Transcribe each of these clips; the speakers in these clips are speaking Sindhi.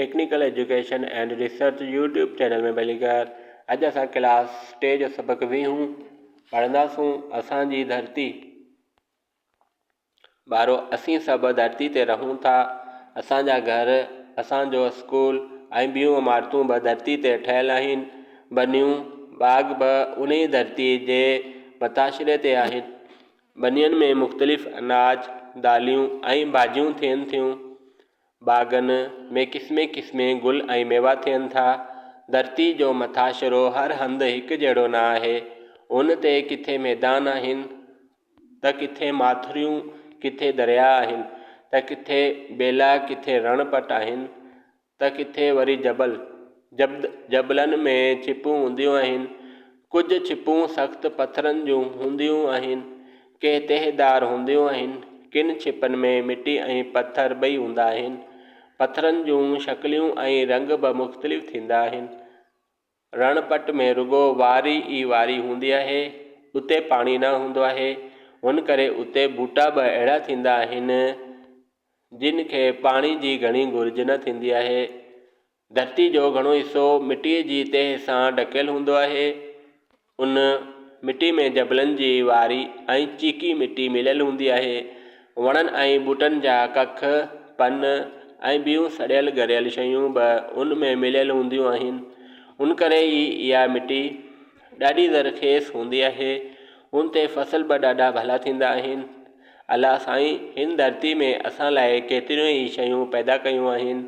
Technical education and research YouTube channel ۾ ڀليڪار اڄ اسان ڪلاس ٽي جو سبق ويهون پڙهنداسون اسان جي ڌرتي ٻارو اسين سڀ ڌرتي تي رهون ٿا اسان جا گهر اسان جو اسڪول ۽ ٻيون عمارتون به ڌرتي تي ٺهيل آهن ٻنيون باغ به انهي ڌرتي جي متاثري تي آهن ٻنين ۾ مختلف اناج، داليون ۽ ڀاڄيون ٿين ٿيون. باغن ۾ قسمين قسمين گل ۽ ميوا ٿين ٿا. ڌرتي جو مٿاڇرو هر هنڌ هڪ جهڙو نه آهي. ان تي ڪٿي ميدان آهن ته ڪٿي ماٿريون، ڪٿي درياء آهن ته ڪٿي ٻيلا، ڪٿي رڻ پٽ آهن. ته ڪٿي وري جبل. جبلن ۾ ڇپون هونديون آهن. ڪجهه ڇپون سخت پٿرن جون هونديون آهن، ڪي تهه دار هونديون آهن. ڪن ڇپن ۾ مٽي ۽ پٿر ٻئي هوندا آهن. پٿرن جون شڪليون ۽ رنگ به مختلف ٿيندا آهن. رڻ پٽ ۾ رڳو واري ئي واري هوندي آهي. اتي پاڻي نه هوندو آهي. ان ڪري اتي ٻوٽا به اهڙا ٿيندا آهن، جن کي پاڻي جي گهڻي گهرج نه ٿيندي آهي. ڌرتي جو گهڻو حصو مٽيء جي تهه سان ڍڪيل هوندو آهي. ان مٽي ۾ جبلن جي واري ۽ چيڪي مٽي مليل هوندي آهي. وڻن ۽ ٻوٽن جا ڪک، پن ۽ ٻيون سڙيل ڳريل شيون به ان ۾ مليل هونديون آهن. ان ڪري ئي اها مٽي ڏاڍي زرخيز هوندي آهي. ان تي فصل به ڏاڍا ڀلا ٿيندا آهن. الله سائين هن ڌرتي ۾ اسان لاء ڪيتريون ئي شيون پيدا ڪيون آهن.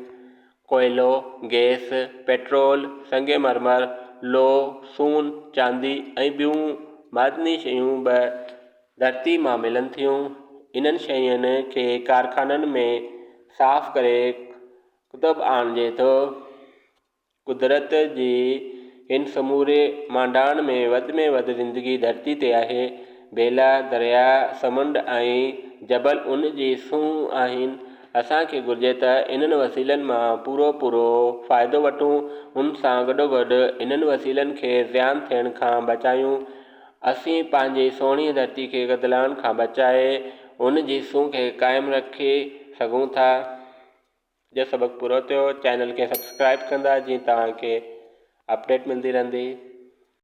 ڪوئلو، گئس، پيٽرول، سنگ مرمر، لوهه، سون، چاندي ۽ ٻيون معدني شيون به ڌرتي مان ملن ٿيون. انهن شين کي ڪارخانن ۾ صاف ڪري ڪتب آڻجي ٿو. قدرت جي هن سموري مانڊاڻ ۾ وڌ ۾ وڌ زندگي ڌرتي تي آهي. ٻيلا، درياء، سمنڊ ۽ جبل ان جي سونهن آهن. اسان کي گهرجي ته انهن وسيلن مان پورو پورو فائدو وٺون، ان سان گڏوگڏ انهن وسيلن کي زيان ٿيڻ کان بچايون. اسين پنهنجي سهڻي ڌرتي کي گدلاڻ کان بچائي ان جي سونهن کي قائم رکي سگهون ٿا. جو سبق پورو ٿيو چينل کي سبسڪرائب ڪندا جيئن توهان کي اپڊيٽ ملندي رهندي.